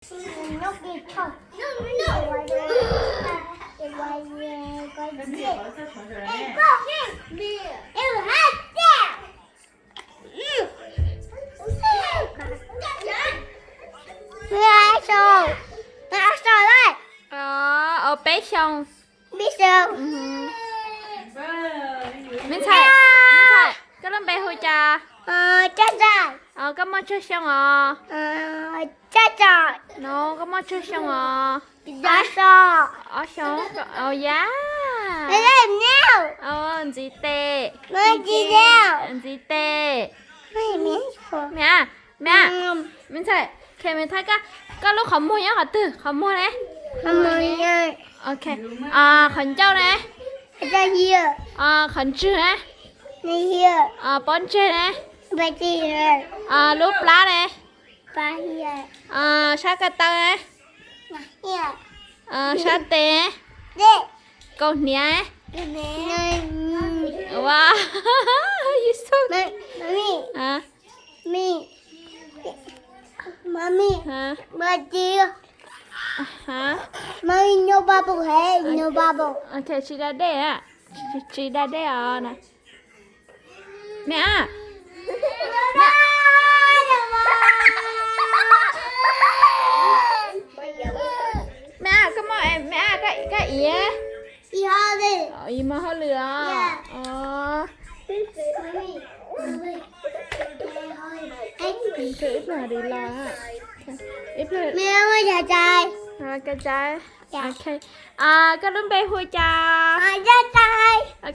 Ua peb xyoo. Me ntxhais, me ntxhais, koj lub npe hu cas? Koj muaj tsawg xyoo os? No koj muaj tsawg xyoo os? Ob xyoo. Ya. Ntxiv tes. Ntxiv tes. Me a, me a, me ntxhais, me thaij koj, koj lub qhov muag nyob qhov twg? Qhov muag ne? Qhov ncauj ne? Qhov ntswg ne? Pob ntseg ne? Lub plab ne? Sab ko taw ne? Sab tes ne? Kaus hniav ne? Tsis da dej, tsis da dej os. Me a, me a, koj muaj, me a, koj iv, iv mos hauj lwm os. Ib pliag, ib pliag. Koj lub npe hu cas?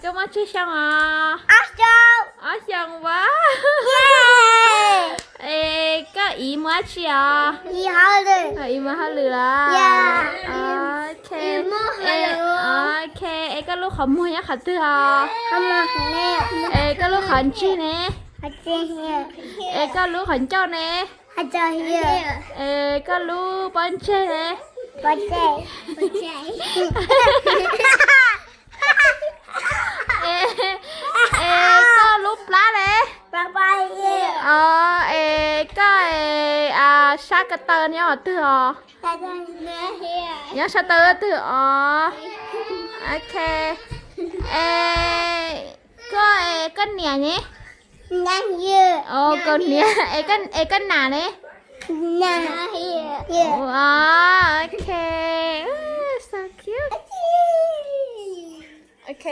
Koj muaj tsawg xyoo os? Ob xyoo ua. Es koj iv mus dab tsi os? Iv mus hauj lwm los? Ok, es koj lub qhov muag nyob qhov twg os? Es koj lub qhov ntseg ne? Es koj lub qhov ncauj ne? Es koj lub pob ntseg ne? Es koj lub plab ne? Es koj, sab ko taw nyob qhov twg os? Nyob sab taw twg os? Ok. Es koj, koj niam ne? Kaus hniav. Es koj nam ne? Ok. So cute. Ok.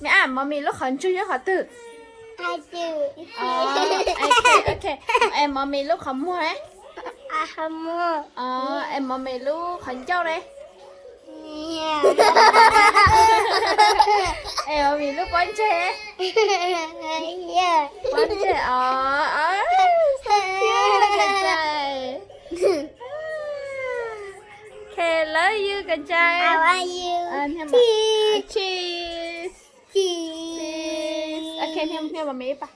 Me a, Mommy lub qhov ntswg nyob qhov twg? Es Mommy lub qhov muag ne? Es Mommy lub qhov ncauj ne? Es Mommy lub pob ntseg? Pob ntseg os. Ok, love you Kos Ntxais. Cheers. Ok, hnia Mommy ib pas.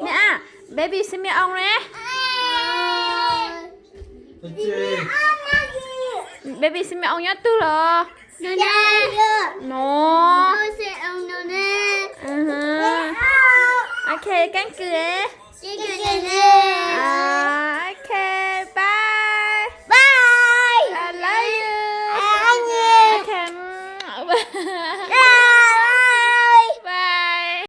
Me a, baby Xiv Me Oo ne? Baby Xiv Me Oo nyob twg los? No. Ok, keeb kwm. Ok, bye. Bye. I love you. I love you. Ok.